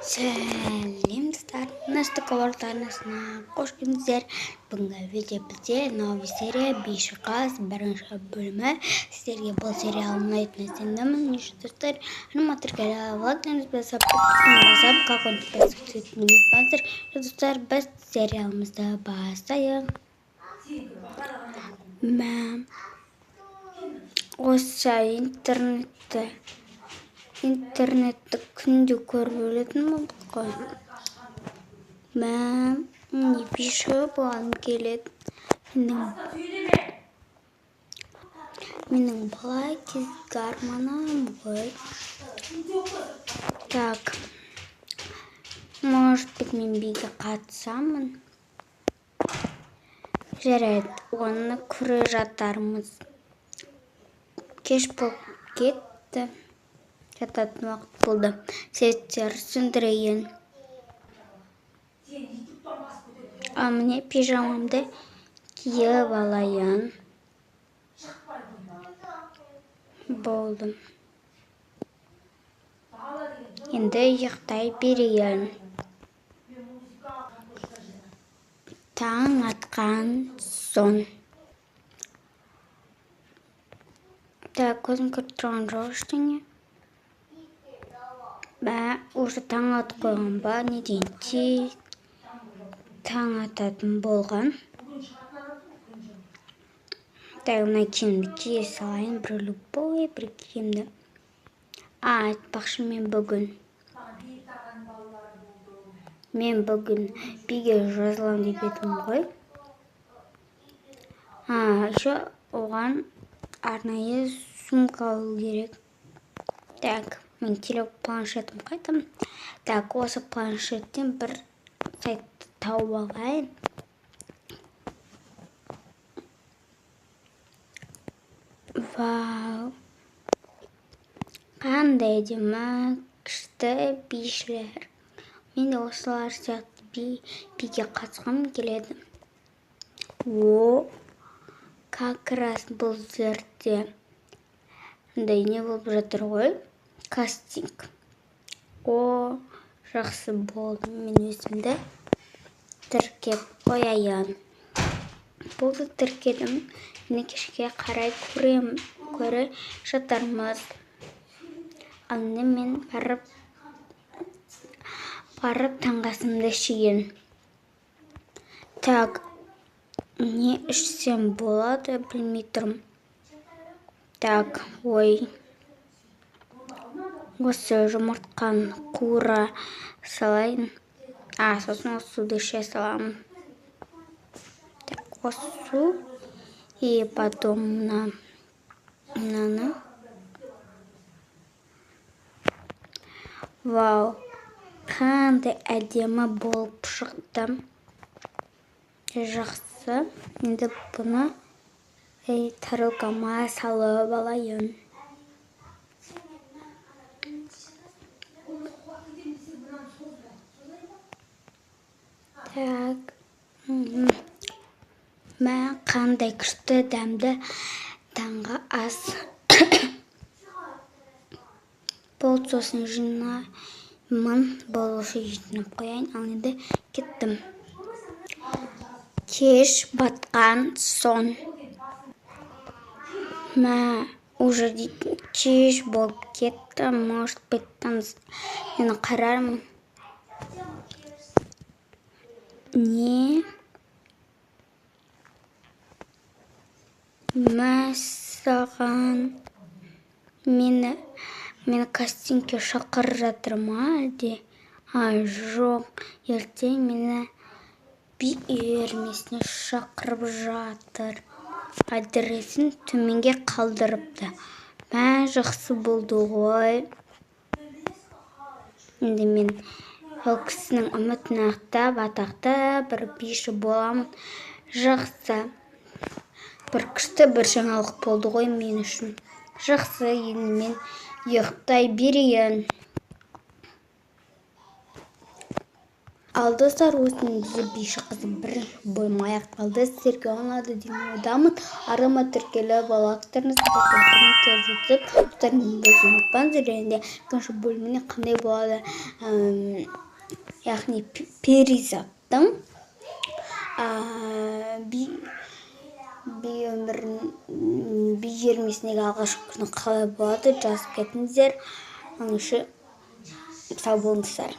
Сәлем, достар! Насты арнасына қош келдіңіздер. Бүгінгі видео бізде новый серия «Биші қыз» бірінші бөлімі. Сіздерге бұл сериал ұнайтынына сенемін. Неше достар, арнама тіркеліп, лайктарыңызды басып, басып, колокольчик басып ұмытпаңыздар. Достар, біз сериалымызды бастайық. Мә, осы интернетті күнде көріп өлетін болдық қой. Мә, не биші болғым келеді. Менің бала кезгі арманым ғой. Так, может быть, мен биге қатысамын. Жарайды, оны көре жатармыз. Кеш болып кетті. Жататын уақыт болды. Светтер сөндірейін. Ал міне, пижамамды киіп алайын. Болды. Енді ұйықтай берейін. Таң атқан соң. Так, көзім көріп тұрған жоқ ештеңе. Мә, уже таң атып қойған ба? Не дейін, тез таң ататын болған. Так, мына киімді кие салайын, бір любой бір киімді. А, айтпақшы, мен бүгін биге жазыламын деп едім ғой. А, еще оған арнайы сумка алу керек. Так, мен планшетім қайда? Так, осы планшеттен бір сайтты тауып алайын. Вау! Қандай әдемі, күшті бишілер. Мен де осылар сияқты биге қатысқым келеді. О, как раз бұл жерде мындай не болып жатыр ғой? Кастинг. О, жақсы болды. Мен өзімді тіркеп қояйын. Болды, тіркедім. Енді кешке қарай көре жатармыз. Ал енді мен барып таңғы асымды ішейін. Так, не ішсем болады, білмей тұрмын. Так, ой. Осы жұмыртқаны қуыра салайын. А, сосын осы суды іше саламын. Так, осы су. И потом мынаны. Вау, қандай әдемі болып шықты. Жақсы. Енді бұны тарелкама салып алайын. Так. Мә, қандай күшті дәмді таңғы ас. Болды, сосын жинаймын. Болды, осы жинап қояйын. Ал енді кеттім. Кеш батқан соң. Мә, уже дейтін кеш болып кетті. Может быть, мені қарармын. Не? Мәссаған, мені кастингке шақырып жатыр ма әлде? А, жоқ, ертең мені би үйірмесіне шақырып жатыр. Адресін төменге қалдырыпты. Мә, жақсы болды ғой. Енді мен ол кісінің үмітін ақтап, атақты бір биші боламын. Жақсы. Бір күшті бір жаңалық болды ғой мен үшін. Жақсы, енді мен ұйықтай берейін. Ал, достар, осымен бізде «Биші қыз» бірінші бөлім аяқталды. Сіздерге ұнады деген ойдамын. Арнама тіркеліп, лайктарыңызды басып, достарыңызбен ұмытпаңыздар. Және де екінші бөліміне қандай болады, яғни Перизаттың би өмірін, би үйірмесіндегі алғашқы күні қалай болады, жазып кетіңіздер. Оның үшін сау болыңыздар.